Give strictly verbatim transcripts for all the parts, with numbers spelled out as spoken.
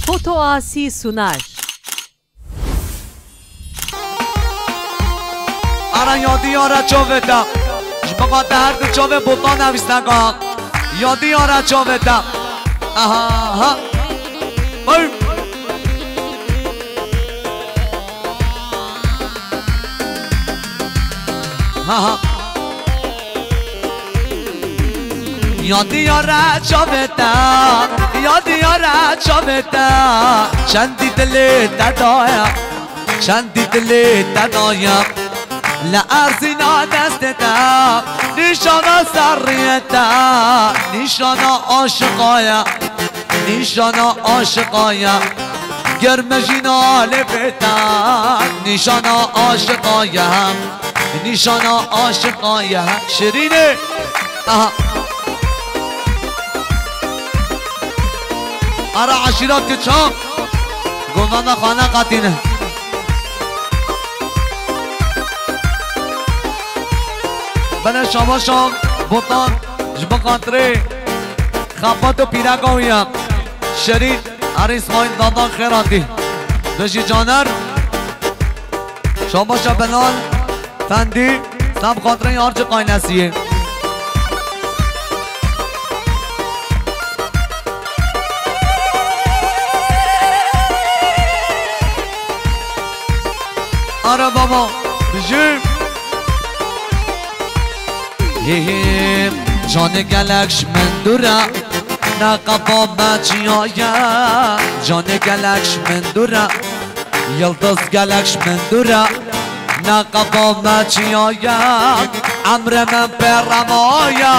Foto Asi sunar. Ara yadî yara çavê te. Ji bixate her du çavê botan nivîsneka. Yadî yara çavê te. Aha, ha. Hey. Ha, ha. Ya diyare çavê te, ya diyare çavê te, çendî dilê te daye, çendî dilê te daye. Li erzîna destê te, nîşana serriyê te, nîşana aşiqa ye, nîşana aşiqa ye. Ger me jîna lê bê te, nîşana aşiqa ye. Nîşana aşiqa ye şirînê. Aha. Ara eşîra kiçan. Govana xane qatîne. Bene şabaşan botan ji bo xatirê xepat û pîreka wî ye. Şerî Erê Îsmaîl Dada xêr hatî. Bijî caner. Şabaşa Belal Fendî, sab xatirê Arçiqay Nesiyê. Ara baba, bijî. Hê hê, canê gelek ji min dûr e, ne qefa me çiyaye. Canê gelek ji min dûr e, yildiz gelek ji min dûr e, ne qefa me çiyaye. Emrê min pê remaye,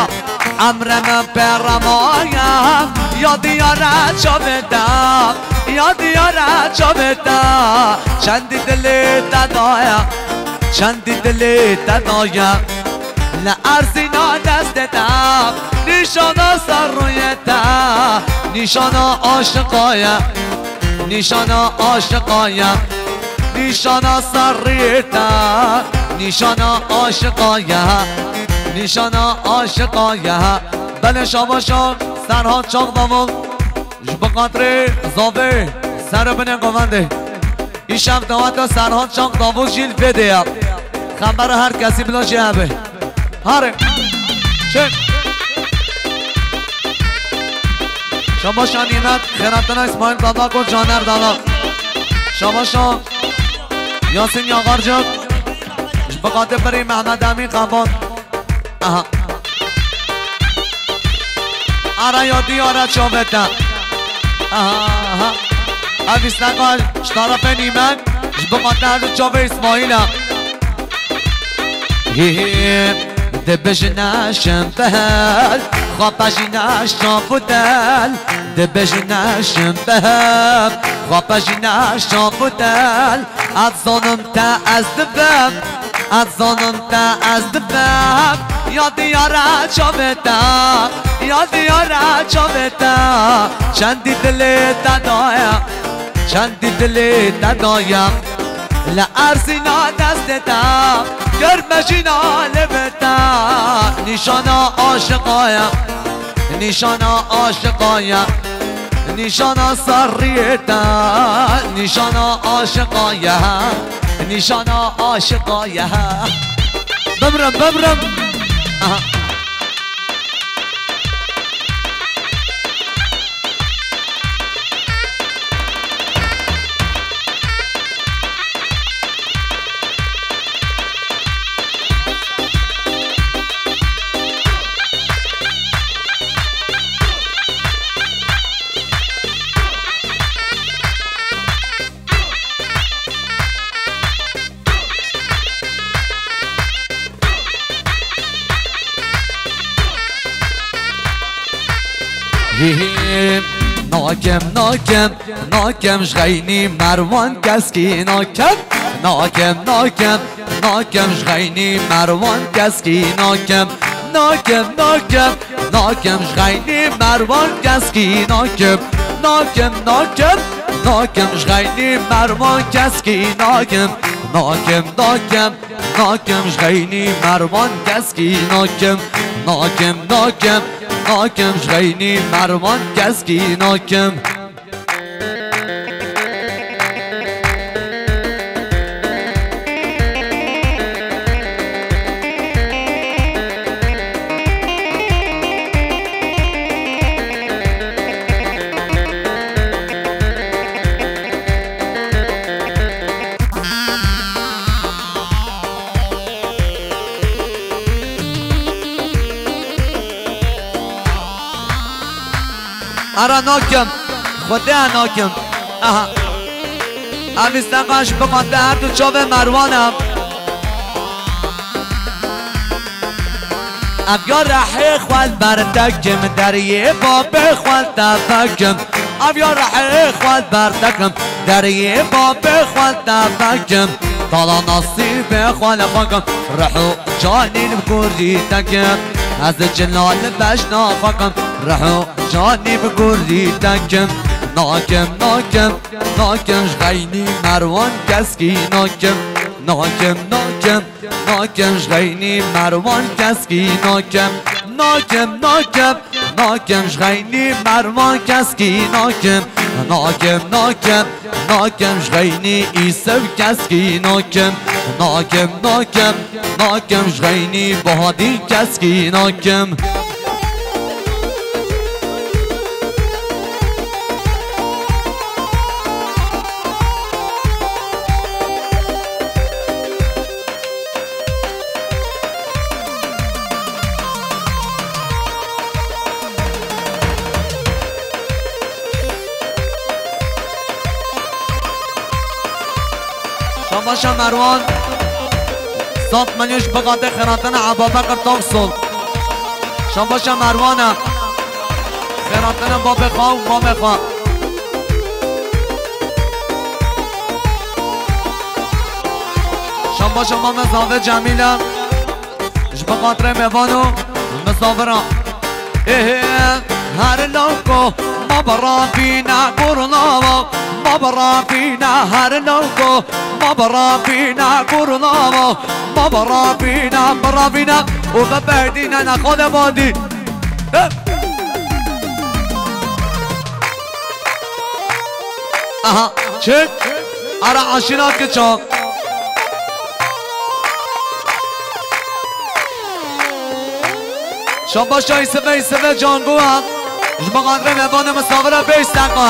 emrê min pê remaye. Ya diyare çavê te, ya diyare çavê te, çendî dilê te daye. Çendî dilê te daye, li erzîna destê te, nîşana serrûyê te, nîşana aşiqa ye, nîşana aşiqa ye, nîşana serriyê te, nîşana aşiqa ye, nîşana aşiqa ye. Belê şabaşan Serhat Çak Davul, ji bo xatirê zavê ser û binê govendê. Îşev daweta Serhat Çak Davû jî li vê dê ye. Xebera her kesî bila jê hebe. Hare. Çek. Şabaşa Nîmet, Xêratina Îsmaîl Dadako, Caner Dada. Şabaşa Yasîn Yagarcik. Ji bixatê birî Mehmet Emîn Xebat. Aha. Ara ya diyara çavê te. Aha, aha. Ev îsteka ji tarafê Nîmet, ji bo me te ev çavê Îsmaîl e. Hê, hê, dibijne şimbehel, xwe pejîne şafutel. Dibijne şimbehel, xwe pejîne şafutel. Ez zanim te ez dibim, ez zanim te ez dibim. Ya diyare çavê te, ya diyare çavê te, çendî dilê te daye, çendî dilê te daye. Li erzîna destê te, ger me jîna lê bê te, nîşana aşiqa ye. Nîşana aşiqa ye, nîşana serriyê te, nîşana aşiqa ye, nîşana aşiqa ye. Bimrim, bimrim. Aha. Hî hî, nakem, nakem, nakem, ji xeynî Merwan keskî nakem. Nakem, nakem, nakem, ji xeynî Merwan keskî nakem. Nakem, nakem, nakem, ji xeynî Merwan keskî nakem. Nakem, nakem, nakem, ji xeynî Merwan keskî nakem. Nakem, nakem, nakem, ji xeynî Merwan keskî nakem. Nakem, nakem, nakem, ji xeynî Merwan keskî nakem. Ara nakim, Xwedê nakim. Aha. Ev îsteqan ji bixate her du çavê Merwan e. Ev ya rehê xwe li ber dekim, deriyê babê xwe li te vekim. Ev ya rehê xwe li ber dekim, deriyê babê xwe li te vekim. Tala nasîbê xwe li xwe kim, rih û canî li kurî te kim. Ez cilal beşna xwe kim, rih û canî bi kurî te kim. Nakim, nakim, nakim, ji xeynî Merwan keskî nakim. Nakim, nakim, nakim, ji xeynî Merwan keskî nakim. Nakim, nakim, nakim, ji xeynî Merwan keskî nakim. Nakim, nakim, nakim, ji xeynî Îsev keskî nakim. Nakim, nakim, nakim, ji xeynî Bahadî keskî nakim. Şabaşa Merwan. Sat milyon ji bixate xêratina Ebabekir Tokson. Şabaşa Merwan e. Xêratina babê xwe û mamê xwe. Şabaşa mame Zavê Cemîl e. Ji bo xatirê mêvan û misafiran. Ê, her lewko, ma berabîne kurlava, ma berabîne her lewko, ma berabîne kurlava, ma berabîne, berabîne û biberdîne nexwe de badî. He! Aha, çek. Ara aşina kiço. Şabaşa Îseve, Îseve Canguwa. Ji bo xatirê mêvanê misafira pêş seqa.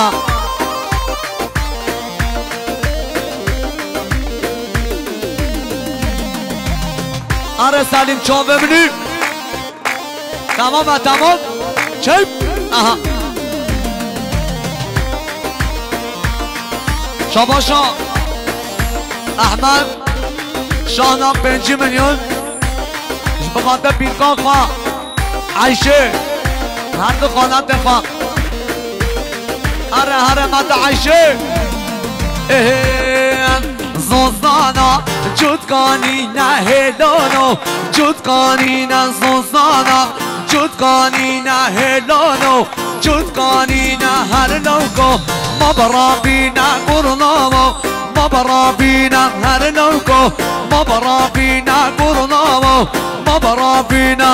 Are Selîm çavê min î. Tamam ha, tamam. Çek. Aha. Şabaşa. Ahmet. Şahnak pêncî milyon. Ji bixate pîrka xwe. Ayşe. Her du xalatê xwe. Here, here, mate Ayşe. Ehe. Zozana, cutkanîne hêlano, cutkanîne zozana, cutkanîne hêlano, cutkanîne her lewko, ma berabîne kurlamo, ma berabîne her lewko, ma berabîne kurlamo, ma berabîne.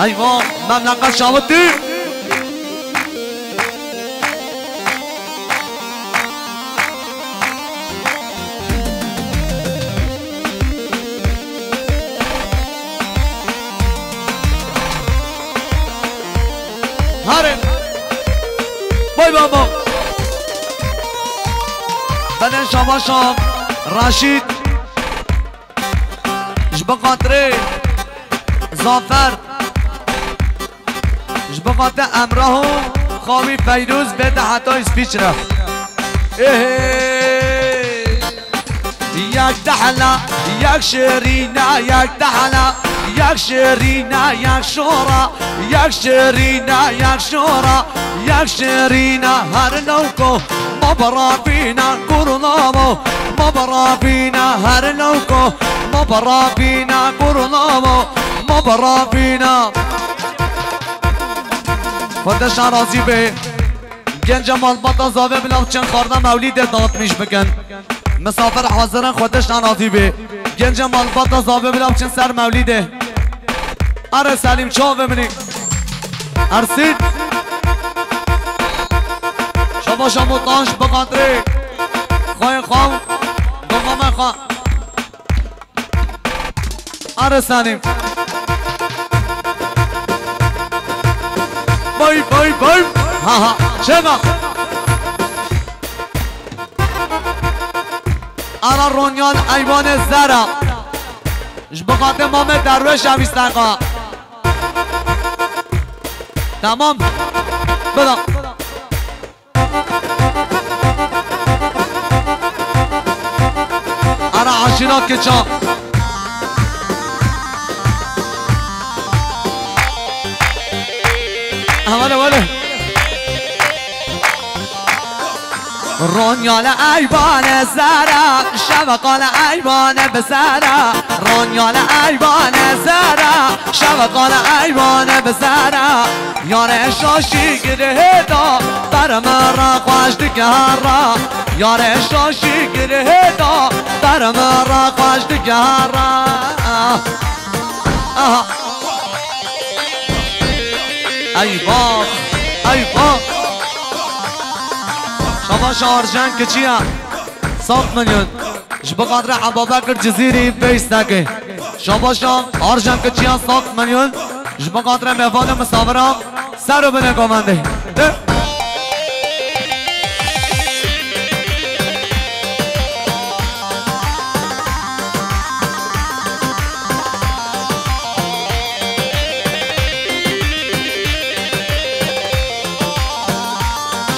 Eyvah, memleket şawitî. Hare. Boy baba. Beden şabaşa Raşid. Ji bo xatirê Zafer. Ji bo xatirê Emrah û Xawî Feyrûz bête heta Îsviçre. Êhê! Yek dehla, yek şêrîna, yek dehla, yek şêrîna, yek şora, yek şêrîna, yek şora. Yek şêrîna her lewko, ma berabîna kurlamo, ma berabîna her lewko, ma berabîna kurlamo, ma berabîna. Xwedê şan razî be. Genca malbata Zavê bila biçin xwarina mewlîdê dağıtmış bikin. Misafir hazir in, Xwedê şan razî be. Genca malbata Zavê bila biçin ser mewlîdê. Are Selîm, çavê min î. Ersîn. Şabaşa Mutanj, bi xatirê xweyê xwe û domamê xwe. Are Selîm. Bay, bay, bay. Ha, ha. Çema. Ara Ronyan eyvanê zera. Ji bo xatirê mamê Derwêş ev îsteqa. Tamam. Bira. Ara aşina kiça. Wele wele. Ronyale eyvane zere, şeveqale eyvane bi zere. Ronyale eyvane zere, şeveqale eyvane bi zere. Yare şaşî girê da, ber min re xweş digere. Yare şaşî girê da, ber min re xweş digere. Aha. Eyvah, eyvah. Şabaş Arjen Kiçiya. Sat milyon. Ji bo xatirê Ebabekir Cizîrî pêş sekê. Şabaşa Arjen Kiçiya sat milyon. Ji bo xatirê mêvanê misafira ser û binê komandê. De.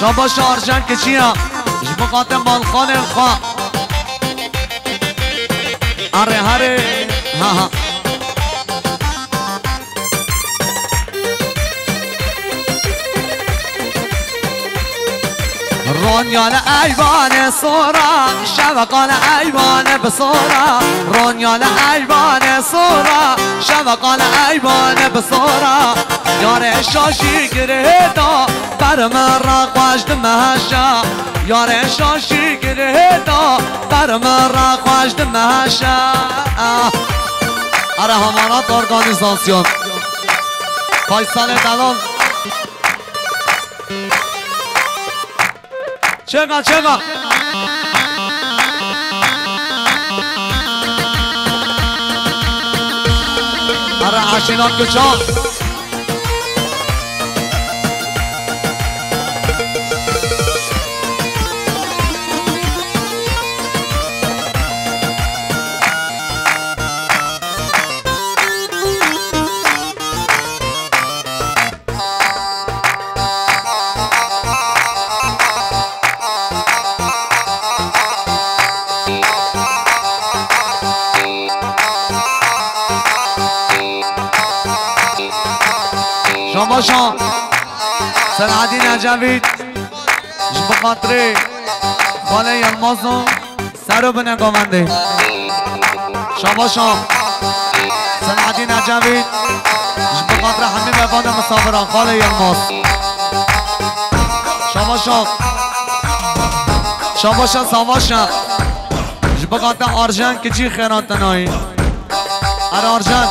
Şabaş Arjen Kiçiya. Ji bo xatirê malxanên xwe. Are, are. Ha, ha. Ronyale eyvane sora, şeveqale eyvane bi sora. Ronyale eyvane sora, şeveqale eyvane bi sora. Yare şaşî girê da, ber min re xweş dimeşa. Yare şaşî girê da, ber min re xweş dimeşa. Ara hamarat organizasyon. Faysalê delal. Çeka, çeka. Ara aşina kiça. Şabaşa Selahaddin Ecevit, ji bo xatirê Xalê Yilmazan. Ser û binê govendê. Şabaşa Selahaddin Ecevît, ji bo xatira hemî mêvanê misafiran, Xalê Yilmaz. Şabaşa. Şabaşa Savaşa. Ji bo xatira Arjen Kiçî xêra te nayî. Her Arjen.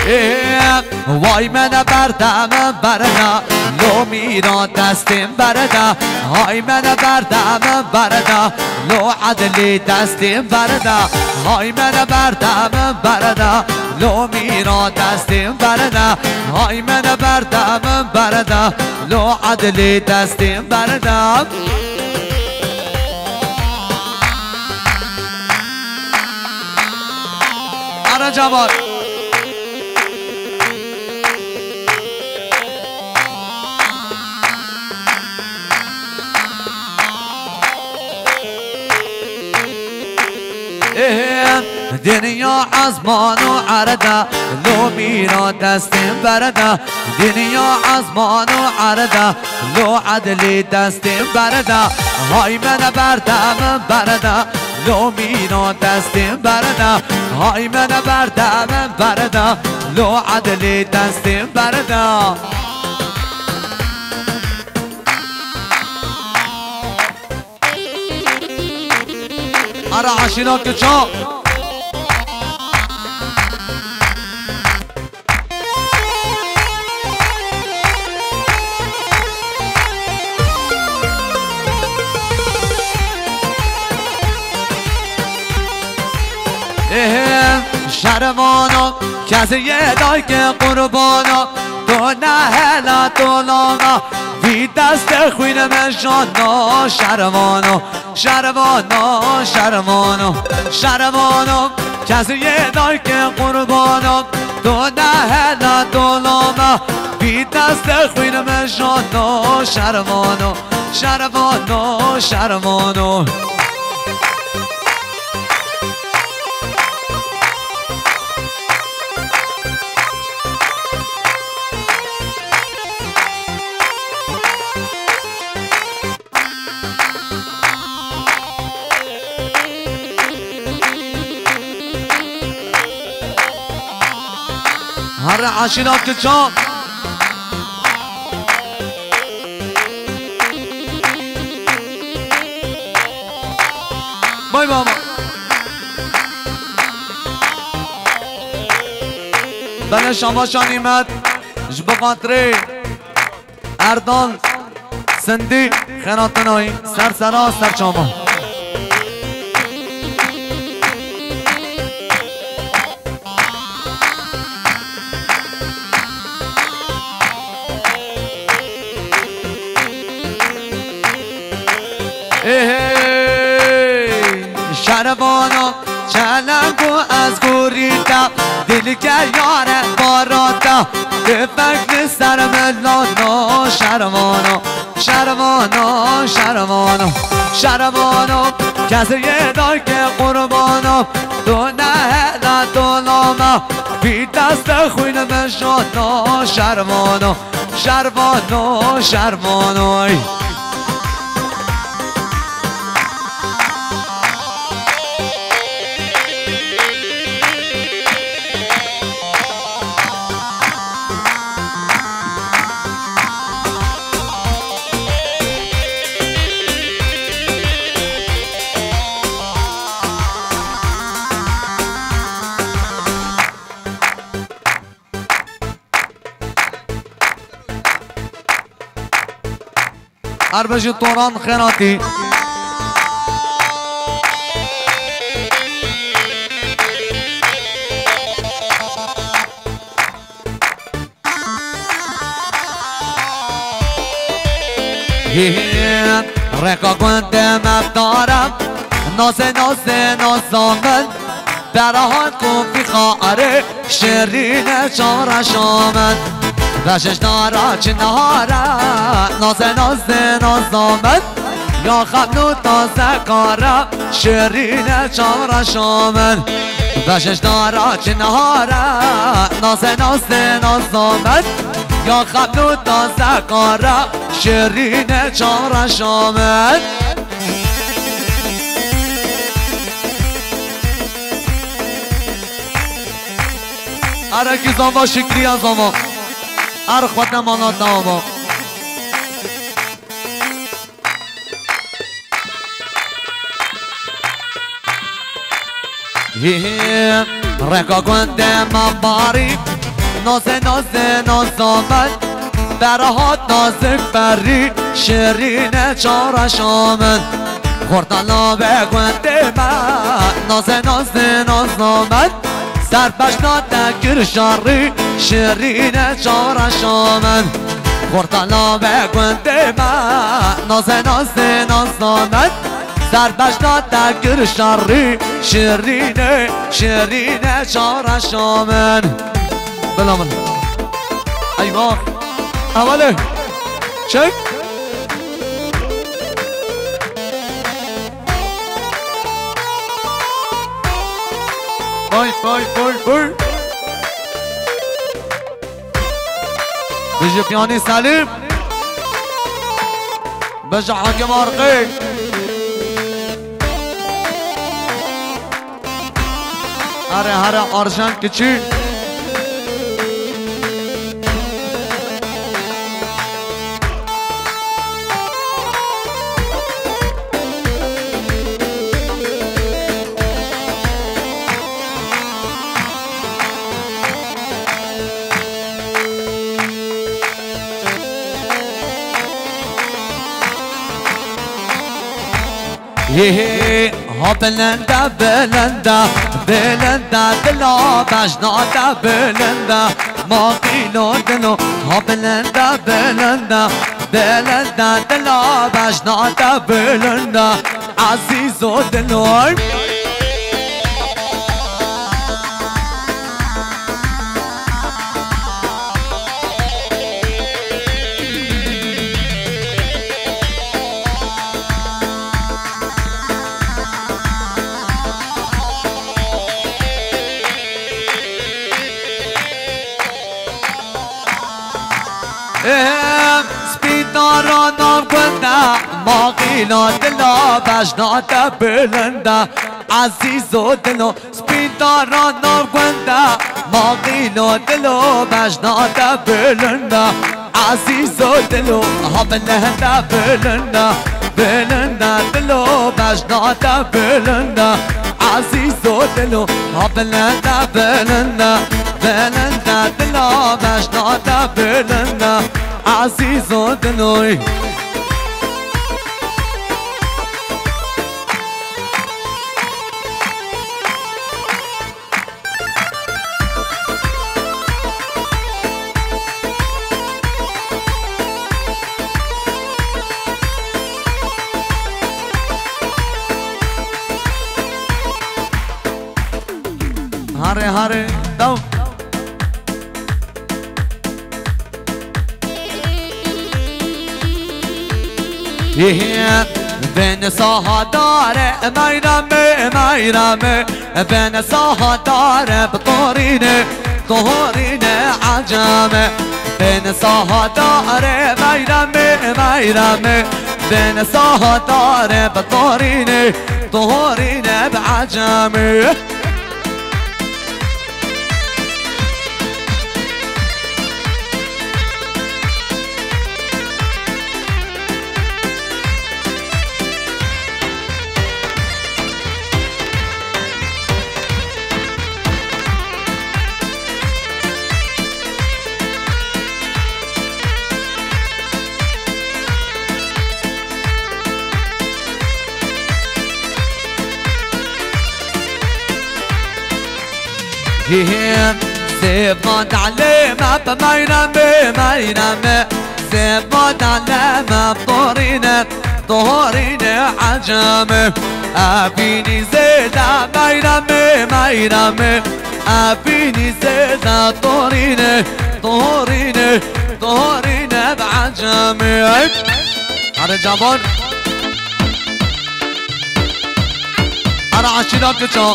Ê, vay me ne berde min berda, lo mîna destên berda. Hay me ne berde min berda, lo edlê destên berda. Hay me ne berde min berda, lo mîna destên berda. Hay me ne berde min berda, lo edlê destên berda. Ara cabar. Ê, dinya ezman û erda, lo mîna destên berda. Dinya ezman û erda, lo edlê destên berda. Hay me ne berde min berda, lo mîna destên berda. Hay me ne berde min berda, lo edlê destên berda. Aşîna kiça. Ehe, şervano, keziyê dayke qurbano, tu ne hela tu lama, vî destê xwîn me jano, şervano, şervano, şervano, şervano, keziyê dayke qurbano, tu ne hela tu lama, vî destê xwîn me jano, şervano, şervano, şervano. Here aşîna kiçan. Bay baba. Bele şabaşa nîmet ji bo xatirê Erdal Sindî xênatinayî ser sera ser çava. Êhê! Şervano, çeleng û ez gorî te, dilke yare bara te, tifek li ser milano, şervano, şervano, şervano, şervano, kesiyê dayke qurbano, tu ne hela tu lama, vî destê xwîn me jano, şervano, şervano, şervano. Her bijî Toran Xêratî. Hî, rêka gundê me dara, nazê nazê naza min, bera hat ku fîxa erê, şêrîne çareşa min. Veşeş dara çi nahara, nazê nazê naza min, ya xebno taze kara, şêrîne çareşa min. Veşeş dara çi nahara, nazê nazê naza min, ya xebno taze kara, şêrîne çareşa min. Arekî zava Şikriya zava. Ar xwete mala dava. Hî, hî, rêka gundê me barî, nazê nazê naza min, bera hat nazik berî, şêrîne çareşa min. Xorta navê gundê me, nazê nazê naza min, serbeşna te kir şerî, şêrîne çareşa min. Xorta navê gundê me, nazê nazê naza min, serbeşna te kir şerî, şêrîne, şêrîne çareşa min. Bila min. Eyvah. Evale. Çek. Vay, vay, vay, vay. Bijî Piyanî Selîm. Bijî Hakim Arqî. Here, here, Arjen Kiçî. Hê hê, ha bilinde, bilinde, bilinde, dila bejna te bilinde. Ma qîlo dilo, ha bilinde, bilinde, bilinde, dila bejna te bilinde. Ezîzo dilo. Ê, spî dara nav gund e, ma qîla dila bejna te bilind e. Ezîzo dilo, spî dara nav gund e, ma qîlo dilo bejna te bilind e. Ezîzo dilo, ha bilind e, bilind e, bilind e, dilo bejna te bilind e. Ezîzo dilo, ha bilind e, bilind e, bilind e, dila bejna te bilind e. Ezîzo diloy. Hare hare, daw. Hê hê, ben saha dare, meyrame, meyrame, ben saha dare, bi torîne, torîne, ecame. Ben saha dare, meyrame, meyrame, ben saha dare, bi torîne, torîne, bi ecame. Hê hê, zêva dalê me bi meyremê, meyremê. Zêva dalê me torîne, torîne ecemê. Evînî zêde meyremê, meyremê. Evînî zêde torîne, torîne, torîne bi ecemê. Hadi cavan. Ara aşîra kiça.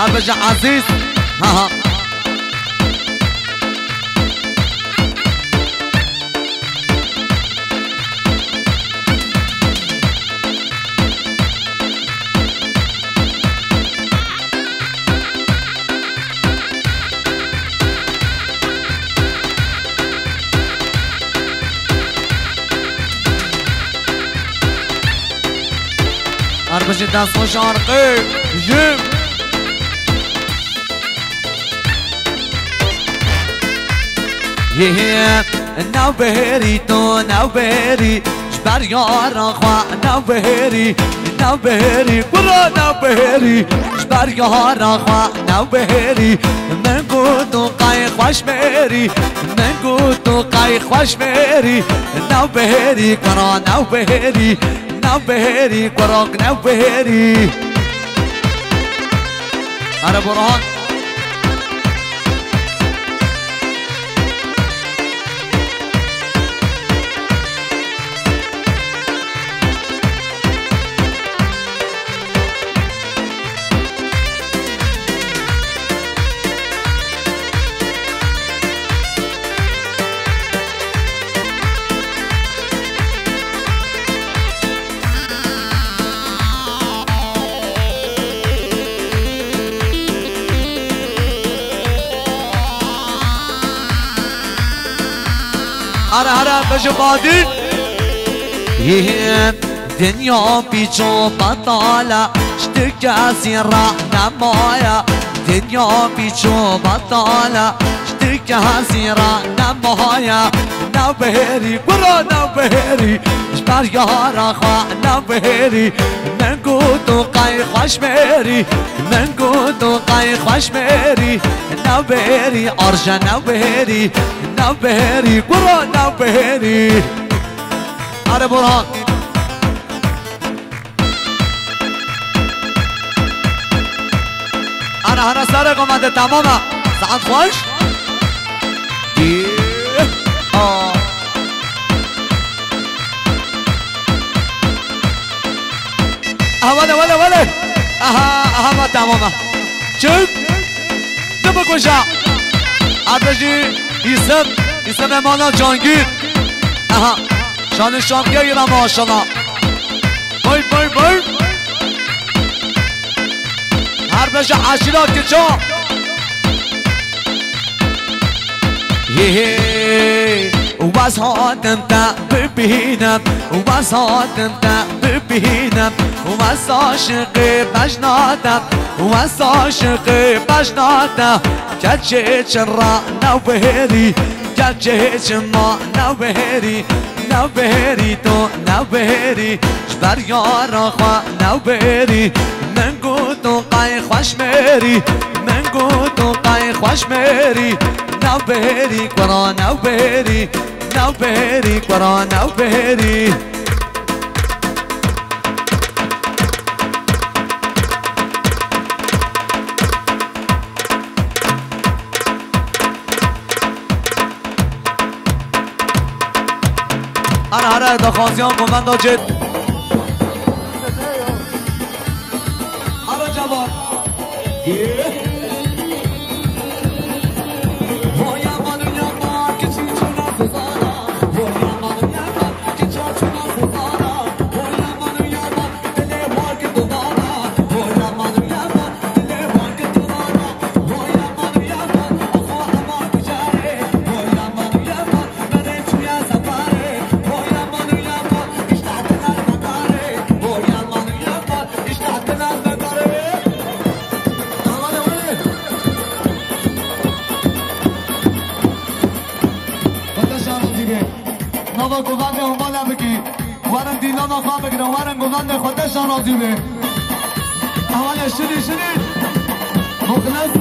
Abi ji Aziz. Ha ha. Arbijî dest xweş arqê jim. Yê, navbêrî to, navbêrî, ji ber yara xwe, navbêrî, navbêrî, kuro navbêrî, ji ber yara xwe, navbêrî, min got tu qey xweş mêrî, min got tu qey xweş mêrî, navbêrî, kuro navbêrî, navbêrî, kurok navbêrî. Are Burhan. Hara hara bejim badî. Yê dinya pîç û betal e, ji tu kesî re nemaye. Dinya pîç û betal e, ji tu Cihazî ra nemaye, newbihêrî, gura newbihêrî, ji ber yara xwe newbihêrî, min got û qey xweş mêrî, min got û qey xweş mêrî, newbihêrî, arje newbihêrî, newbihêrî, gura newbihêrî. Are Burhan. Ana hana sare komande tamam e. Saet xweş. Aa. Aha, wele, wele, wele. Aha, aha, ma tamam e. Çık. Dibikuja. Ardacı İsem, İsem Emana Cangir. Aha. Şanı şampiye yine maşallah. Vay, vay, vay. Her beşe aşira kiça. Yê, wez hatim te bibînim, wez hatim te bibînim, wez aşiqê bejna te, wez aşiqê bejna te. Keçê çin ra newbihêrî, keçê çin ma newbihêrî, newbihêrî to newbihêrî, ji ber yara xwe newbihêrî. Min got û qey xweş mêrî, min got û qey xweş mêrî, newbihêrî, kura newbihêrî, newbihêrî, kura newbihêrî. Ara ara daxwaziyan komenda cêt. Ara cevap. Xwedeşa razî be. Nava govendê hûmana bikî. Werin dîlana xwe bigrin, werin govendê Xwedeşa razî be. Hevalê şinî şinî. Muxlis.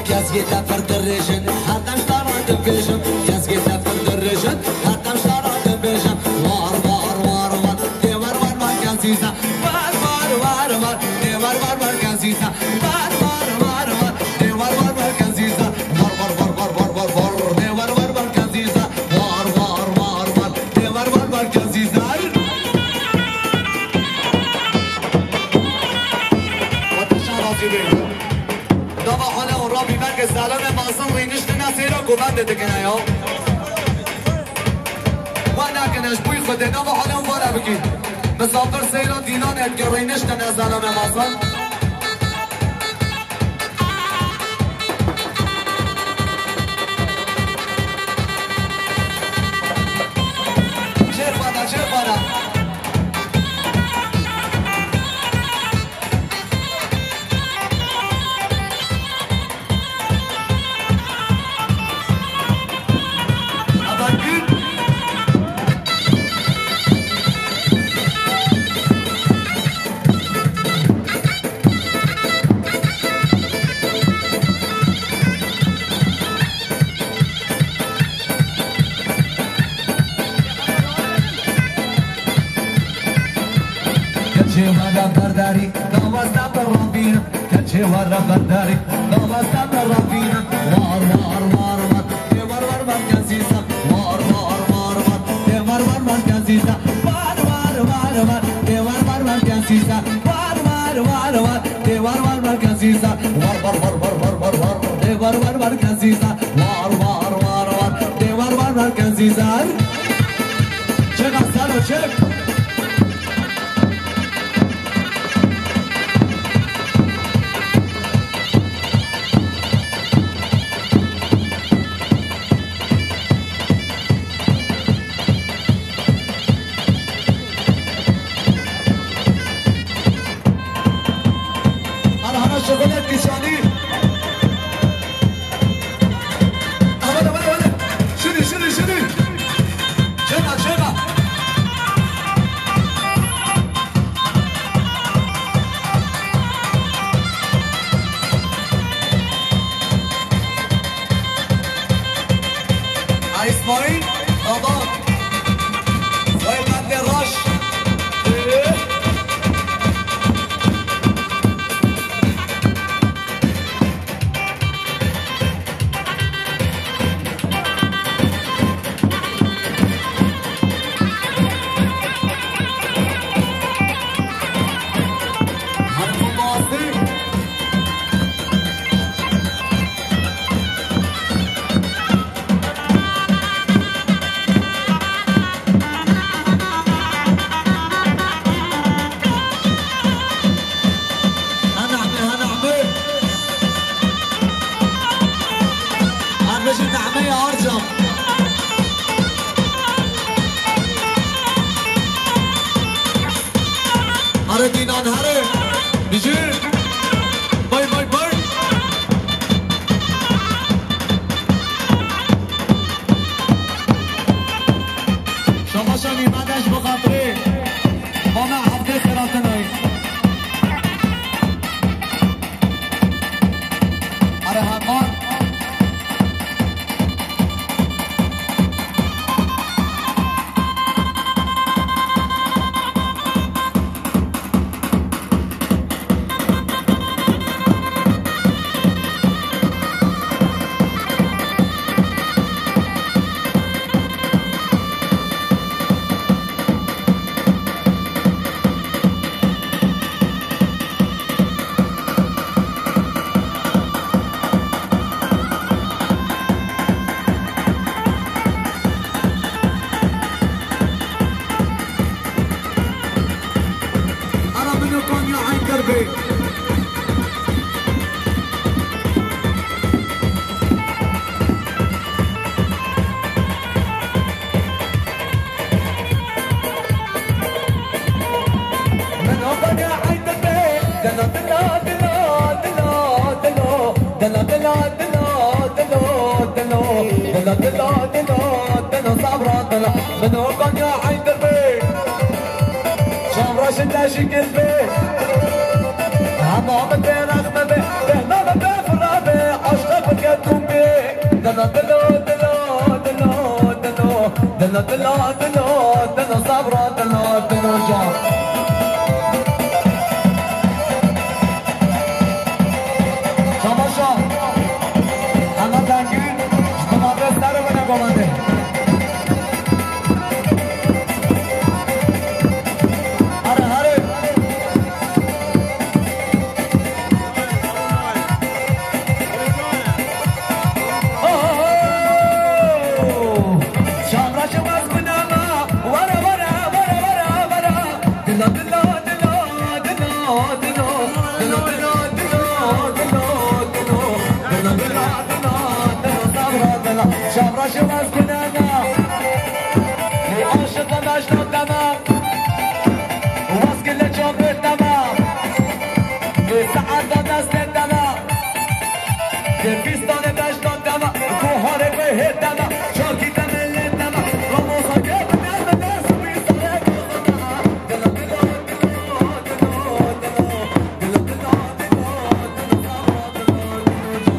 Kezgê te pir dirêjin, her dem ji te re dibêjim. Kezgê te pir dirêjin, her dem ji te re dibêjim. War, war, war, war, dê war, war, war, kezî te. War, war, war, war, dê war, war, war, kezî te. War, war, war, war, dê war, war, war, kezî te. War, war, war, war, war, war, war, dê war, war, war, kezî te. War, Dikine ya. We nakine ji bo Xwedê, nava alem vara bikî. Misafir seyra dînan e, dike rênişte nezana me mazan. Çêr vana, çêr vana. Keçê were berdarî, dawesta bi ravîne. Keçê were berdarî, dawesta bi ravîne. War, war, war, war, tê war, war, war, kesîsa. War, war, war, war, tê war, war, war, kesîsa. War, war, war, war, tê war, war, war, kesîsa. War, war, war, war, tê war, war, war, kesîsa. War, war, war, tê war, war, war, kesîsa. War, war, war, war, tê war, war, war, kesîsa. Çek aslan, çek. Ana, ana, şevelet kişanî. Wele, wele, wele. Şinî, şinî, şinî. Çêka, çêka. Ay, İsmail, baba. Vay, ben de raş. Hana Amê, hana Amê. Hana bêjin Amê ya Arcam. Here dînan here. Bijî. Bay, bay, bay. Şabaşa nîmane ji bo xatirê Mama Evdê Selatinayê. Are heman. Ara min û Konya Eynkir bê. Min û Konya Eynkir bê. Dilo, dilo, dilo, dilo, dilo. Dilo, dilo, dilo, dilo, dilo. Dilo, dilo, dilo, dilo, sabra dilo. Min û Konya Eynkir bê. Şam reşit leşî kil bê. Hema min bê rexme bê. Bêhna min bê fira bê. Aşqe min ke tûm bê. Dilo, dilo, dilo, dilo, dilo. Dilo, dilo, dilo, dilo, sabra dilo, dilo can. Şabaşa. Hema tengî, ji tomate ser bine komandê. Here, here. Şiwaz gunana, li aşiqa daştan dema, waz gile çavê dema, li saeta destê dema, li fîstanê daştan dema, buharê wê hê dema, çakî demê lê dema, Ramazan gel deme dest wî sarê dozana, dila dila dila dila dila dila dila dila dila dila dila dila.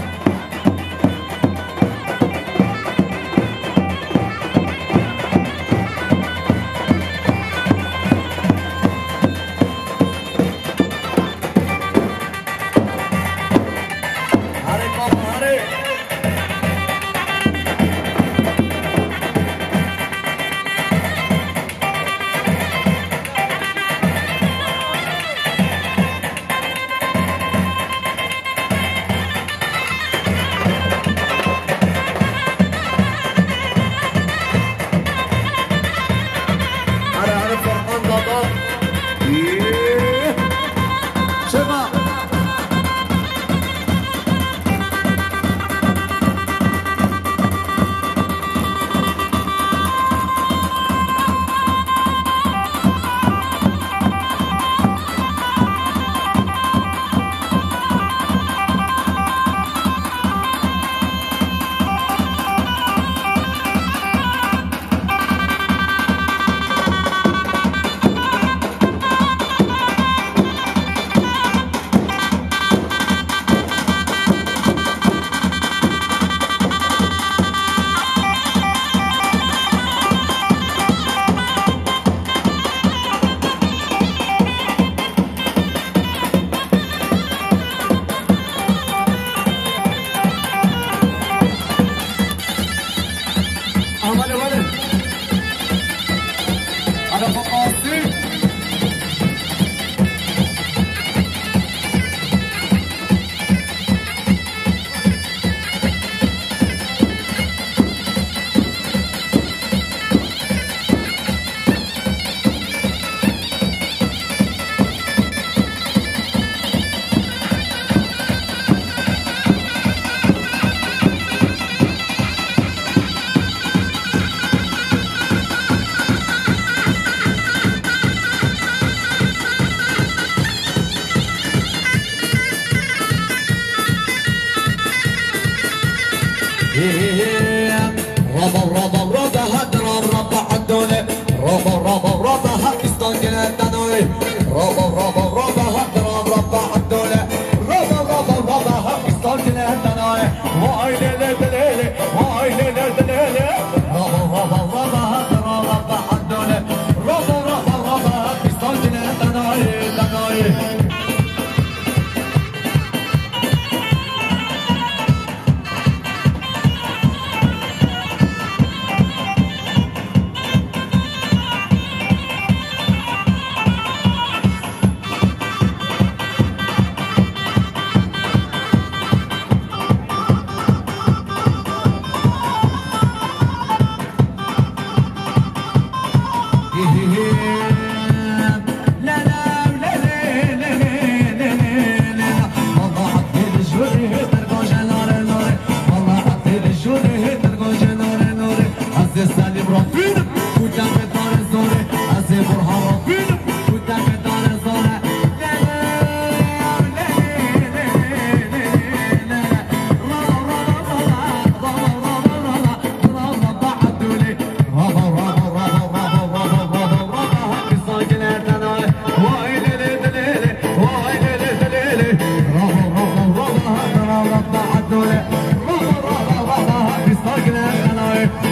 Hadi, hadi, Furkan Dada. Çema. Amale, amale. Ana papası. Raba, raba, raba, hat, rab, raba, adole. Raba, raba, raba, ha, pistan gene tanoy. Raba, raba, raba, hat, rab, raba, adole. Raba, raba, raba, ha, pistan gene tanoy. Vay lele delele, vay lele delele. Raba, raba, raba, hat, rab, raba, adole. Raba, raba, raba, ha, pistan gene tanoy, tanoy.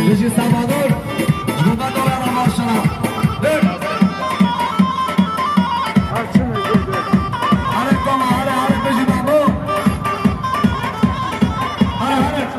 Bijî Salvador, ji bo me dora re başana. Dur. Here koma, here, here, bijî babo. Here, here.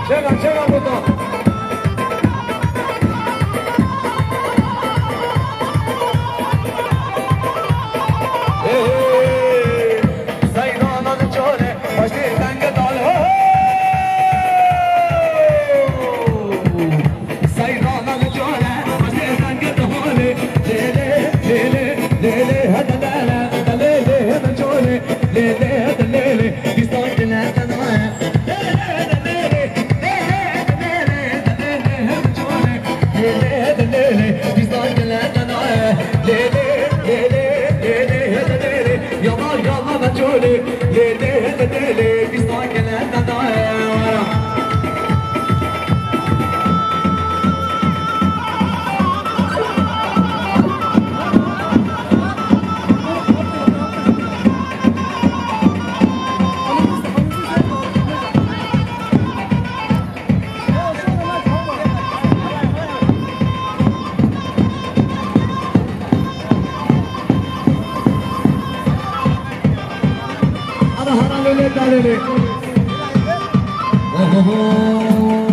Çeka, çeka, bu da. Ana hana lele dalele. Ohoho.